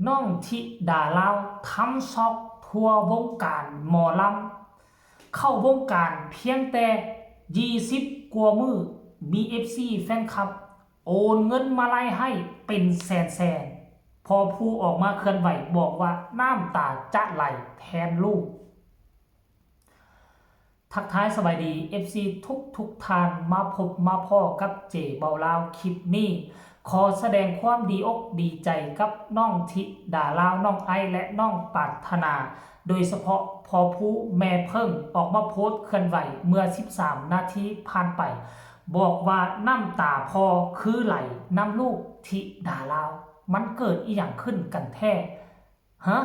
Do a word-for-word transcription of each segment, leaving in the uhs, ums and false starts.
น้องธิดาลาวทำช็อกทั่ววงการหมอลำ เข้าวงการเพียงแต่ยี่สิบกว่ามื้อ มีเอฟซีแฟนคลับ โอนเงินมาลัยให้เป็นแสนๆ พอผู้ออกมาเคลื่อนไหวบอกว่าน้ำตาจะไหลแทนลูก ทักทายสบายดี เอฟซี ทุกทุกท่าน มาพบมาพ้อกับเจเบาลาวคลิปนี้ ขอแสดงความดีอกดีใจกับน้องธิดาลาว น้องไอซ์ และน้องปรารถนา โดยเฉพาะพอผู้แม่เพิ่งออกมาโพสต์เคลื่อนไหวเมื่อสิบสามนาทีผ่านไป บอกว่าน้ำตาพ่อคือไหลนำลูกธิดาลาว มันเกิดอีหยังขึ้นกันแท้ ฮะ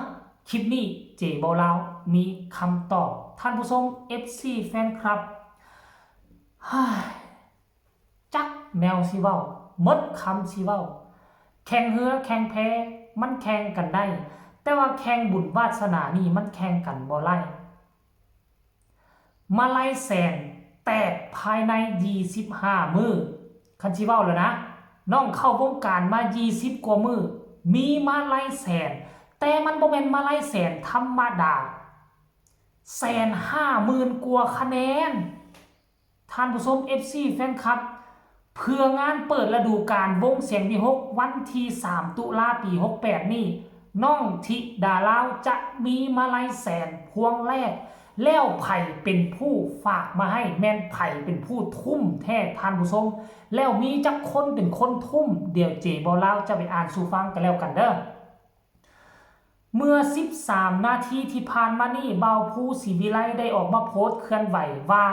คลิปนี้เจเบาลาวมีคำตอบ ท่านผู้ชม เอฟซี แฟนคลับ ฮ่า จักแนวสิเว้า หมดคำสิเว้า แข่งเฮือแข่งแพมันแข่งกันได้ แต่ว่าแข่งบุญวาสนานี่มันแข่งกันบ่ได้ มาลัยแสนแตกภายในยี่สิบห้ามื้อ คันสิเว้าแล้วนะ น้องเข้าวงการมายี่สิบกว่ามื้อ มีมาลัยแสน แต่มันบ่แม่นมาลัยแสนธรรมดา แสนห้าหมื่นกว่าคะแนน ท่านผู้ชม เอฟซี แฟนคลับ เพื่องานเปิดฤดูกาลวงเสียงวิหควันที่สามตุลาปีหกแปดนี่ น้องธิดาลาวจะมีมาลัยแสนพวงแรก แล้วไผเป็นผู้ฝากมาให้ แม่นไผเป็นผู้ทุ่มแท้ท่านผู้ชม แล้วมีจักคนเป็นคนทุ่ม เดี๋ยวเจเบาลาวจะไปอ่านสู่ฟังกันแล้วกันเด้อ เมื่อสิบสามนาทีที่ผ่านมานี้ บ่าวภูศรีวิไลได้ออกมาโพสต์เคลื่อนไหวว่า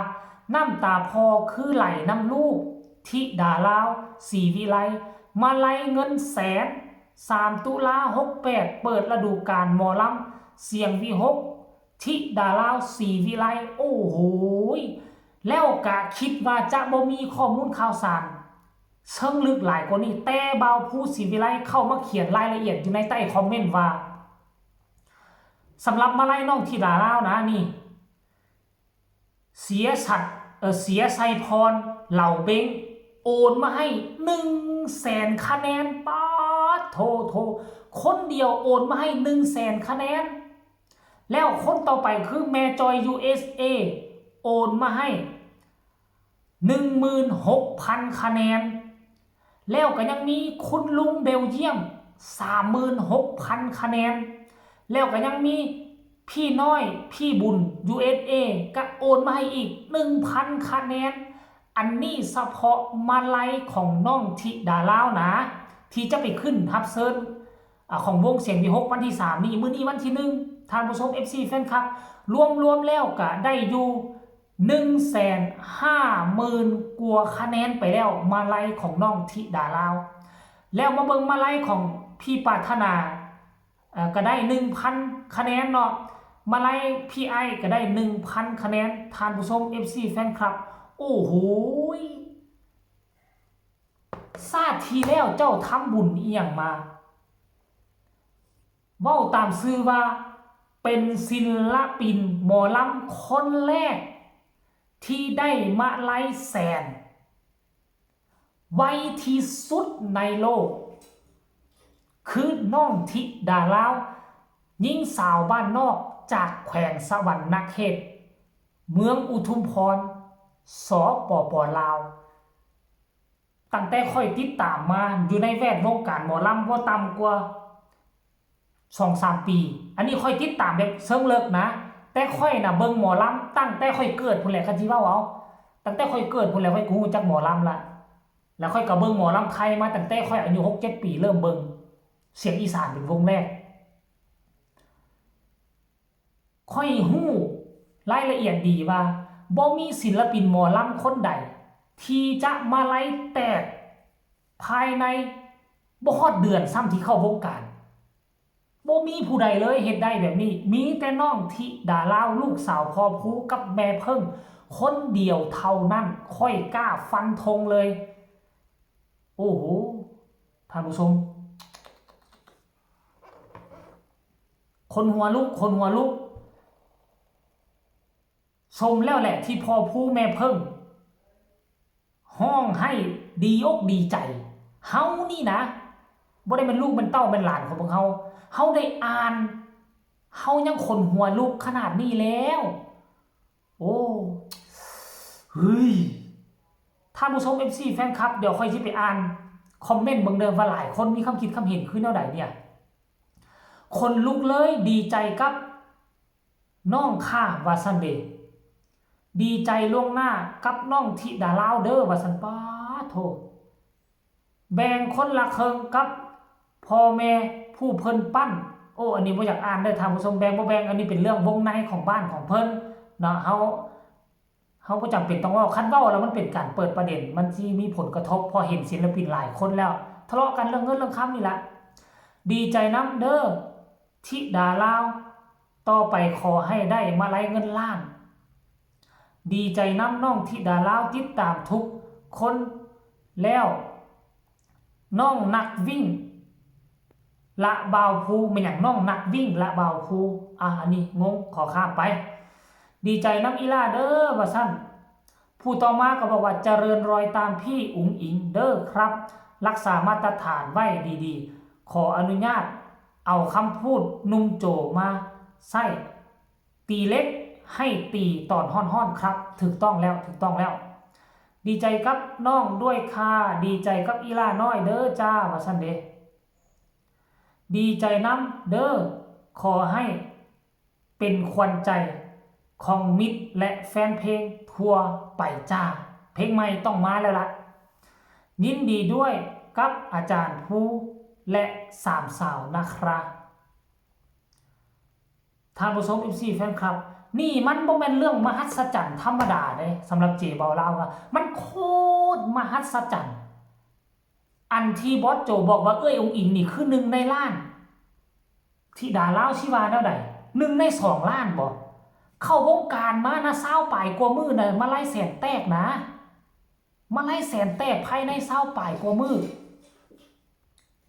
น้ำตาพ่อคือไหลนำลูก ธิดาลาว ศรีวิไล มาลัยเงินแสน สามตุลาหกแปด เปิดฤดูกาลหมอลำ เสียงวิหค ธิดาลาว ศรีวิไล โอ้โหย แล้วกะคิดว่าจะบ่มีข้อมูลข่าวสารเชิงลึกหลายกว่านี้ แต่บ่าวภูศรีวิไลเข้ามาเขียนรายละเอียดอยู่ในใต้คอมเมนต์ว่า สำหรับมาลัยน้องธิดาลาวนะนี่ เสียชัด เออ เสียชัยพร เหล่าเบ้ง โอนมาให้หนึ่งแสนคะแนน ป๊าดโถโถ คนเดียวโอนมาให้หนึ่งแสนคะแนน แล้วคนต่อไปคือแม่จอย ยูเอสเอ โอนมาให้หนึ่งหมื่นหกพันคะแนน แล้วก็ยังมีคุณลุงเบลเยียม สามหมื่นหกพันคะแนน แล้วก็ยังมีพี่น้อย พี่บุญ ยูเอสเอ ก็โอนมาให้อีกหนึ่งพันคะแนน อันนี้เฉพาะมาลัยของน้องธิดาลาวนะ ที่จะไปขึ้นรับเชิญ อ่า ของวงเสียงวิหควันที่สามนี่ มื้อนี้วันที่หนึ่ง ท่านผู้ชม เอฟซี แฟนคลับ รวมๆแล้วก็ได้อยู่หนึ่งแสนห้าหมื่นกว่าคะแนนไปแล้ว มาลัยของน้องธิดาลาว แล้วมาเบิ่งมาลัยของพี่ปรารถนา เอ่อ ก็ได้หนึ่งพันคะแนนเนาะ มาลัยพี่ไอก็ได้หนึ่งพันคะแนน ท่านผู้ชม เอฟซี แฟนคลับ โอ้โหย ชาติที่แล้วเจ้าทำบุญอีหยังมา เว้าตามชื่อว่าเป็นศิลปินหมอลำคนแรกที่ได้มาลัยแสน ไวที่สุดในโลก คือน้องธิดาลาว หญิงสาวบ้านนอกจากแขวงสะหวันนะเขต เมืองอุทุมพร สปป.ลาว ตั้งแต่ข้อยติดตามมาอยู่ในแวดวงการหมอลำบ่ต่ำกว่าสองสามปี อันนี้ข้อยติดตามแบบเชิงลึกนะ แต่ข้อยน่ะเบิ่งหมอลำตั้งแต่ข้อยเกิดพู้นแหละ คันสิเว้าเอา ตั้งแต่ข้อยเกิดพู้นแหละ ข้อยก็รู้จักหมอลำละ แล้วข้อยก็เบิ่งหมอลำไทยมาตั้งแต่ข้อยอายุหกเจ็ดปี เริ่มเบิ่งเสียงอีสานเป็นวงแรก ข้อยรู้รายละเอียดดีว่าบ่มีศิลปินหมอลำคนใดที่จะมาลัยแตกภายในบ่ฮอดเดือนซ้ำที่เข้าวงการ บ่มีผู้ใดเลยเฮ็ดได้แบบนี้ มีแต่น้องธิดาลาวลูกสาวพ่อภูกับแม่เพิ่งคนเดียวเท่านั้น ข้อยกล้าฟันธงเลย โอ้โห ท่านผู้ชม ขนหัวลุก ขนหัวลุก สมแล้วแหละที่พ่อภูแม่เพิ่ง ฮ้องไห้ดีอกดีใจ เฮานี่นะ บ่ได้เป็นลูกเป็นเต้าเป็นหลานของพวกเฮา เฮาได้อ่าน เฮายังขนหัวลุกขนาดนี้แล้ว โอ้ เฮ้ย ท่านผู้ชม เอฟซี แฟนคลับ เดี๋ยวค่อยสิไปอ่านคอมเมนต์เบิ่งเด้อว่าหลายคนมีความคิดความเห็นคือแนวใดเนี่ย ขนลุกเลย ดีใจกับน้องค่ะ ว่าซั่นเด้ ดีใจล่วงหน้ากับน้องธิดาลาวเด้อ ว่าซั่น ป๊าดโธ่ แบ่งคนละเคิ่งกับพ่อแม่ผู้เพิ่นปั้น โอ้ อันนี้บ่อยากอ่านเด้อท่านผู้ชม แบ่งบ่แบ่ง อันนี้เป็นเรื่องวงในของบ้านของเพิ่นเนาะ เฮา เฮาบ่จำเป็นต้องเว้า คันเว้าแล้วมันเป็นการเปิดประเด็น มันสิมีผลกระทบ เพราะเห็นศิลปินหลายคนแล้ว ทะเลาะกันเรื่องเงินเรื่องคำนี่ล่ะ ดีใจนำเด้อ ธิดาลาว ต่อไปขอให้ได้มาลัยเงินล้าน ดีใจนำน้องธิดาลาว ติดตามทุกคนแล้ว น้องนักวิ่ง ละบ่าวภู แม่นหยัง น้องนักวิ่ง ละบ่าวภู อ่ะ อันนี้งง ขอข้ามไป ดีใจนำอีหล่าเด้อ ว่าซั่น ผู้ต่อมาก็บอกว่า เจริญรอยตามพี่อุ๋งอิ๋งเด้อครับ รักษามาตรฐานไว้ดีๆ ขออนุญาตเอาคำพูดหนุ่มโจมาใช้ ตีเหล็กให้ตีตอนฮ้อนๆครับ ถูกต้องแล้ว ถูกต้องแล้ว ดีใจกับน้องด้วยค่ะ ดีใจกับอีหล่าน้อยเด้อจ้า ว่าซั่นเด้ ดีใจนำเด้อ ขอให้เป็นขวัญใจของมิตรและแฟนเพลงทั่วไปจ้า เพลงใหม่ต้องมาแล้วล่ะ ยินดีด้วยกับอาจารย์ภูและสามสาวนะครับ ท่านผู้ชม เอฟซี แฟนคลับ นี่มันบ่แม่นเรื่องมหัศจรรย์ธรรมดาเด้ สำหรับเจบ่าวลาวว่า มันโคตรมหัศจรรย์ อันที่บอสโจบอกว่าเอื้อยอุ๋งอิ๋งนี่คือหนึ่งในล้าน ธิดาลาวสิว่าแนวใด หนึ่งในสองล้านบ่ เข้าวงการมานะ ซาวปลายกว่ามื้อนะ มาลัยแสนแตกนะ มาลัยแสนแตกภายในซาวปลายกว่ามื้อ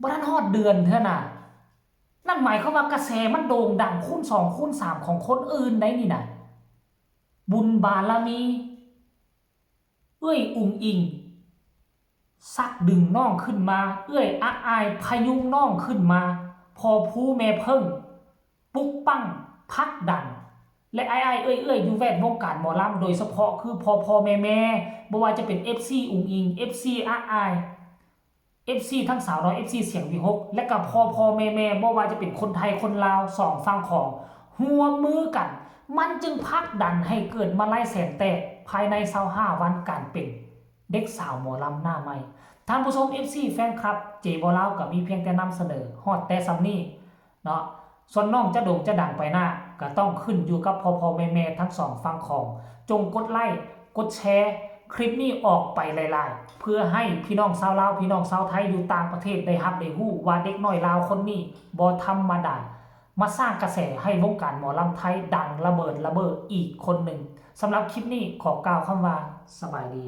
บ่ทันฮอดเดือนเทื่อน่ะ นั่นหมายความว่ากระแสมันโด่งดังคูณสองคูณสามของคนอื่นได้นี่นะ บุญบารมี เอื้อยอุ๋งอิ๋ง ซักดึงน้องขึ้นมา เอื้อยอะอายพยุงน้องขึ้นมา พ่อภูแม่เพิ่ง ปลุกปั้ง ผลักดัน และอ้ายๆเอื้อยๆอยู่แวดวงการหมอลำ โดยเฉพาะคือพ่อๆแม่ๆ บ่ว่าจะเป็น เอฟซี อุ๋งอิ๋ง เอฟซี อะอาย เอฟซี ทั้งสาวน้อย เอฟซี เสียงวิหค และก็พ่อๆแม่ๆ บ่ว่าจะเป็นคนไทยคนลาว สองฝั่งของ ร่วมมือกัน มันจึงผลักดันให้เกิดมาลัยแสนแตก ภายในซาวห้าวันการเป็นเด็กสาวหมอลำหน้าใหม่ ท่านผู้ชม เอฟซี แฟนคลับ เจบ่าวลาวก็มีเพียงแต่นำเสนอ ฮอดแต่ส่ำนี้เนาะ ส่วนน้องจะโด่งจะดังไปหน้า ก็ต้องขึ้นอยู่กับพ่อๆแม่ๆทั้งสองฝั่งของ จงกดไลค์ กดแชร์คลิปนี้ออกไปหลายๆ เพื่อให้พี่น้องชาวลาว พี่น้องชาวไทยอยู่ต่างประเทศได้ฮับได้ฮู้ว่าเด็กน้อยลาวคนนี้บ่ธรรมดา มาสร้างกระแสให้วงการหมอลำไทยดังระเบิดระเบ้ออีกคนหนึ่ง สำหรับคลิปนี้ขอกล่าวคำว่าสบายดี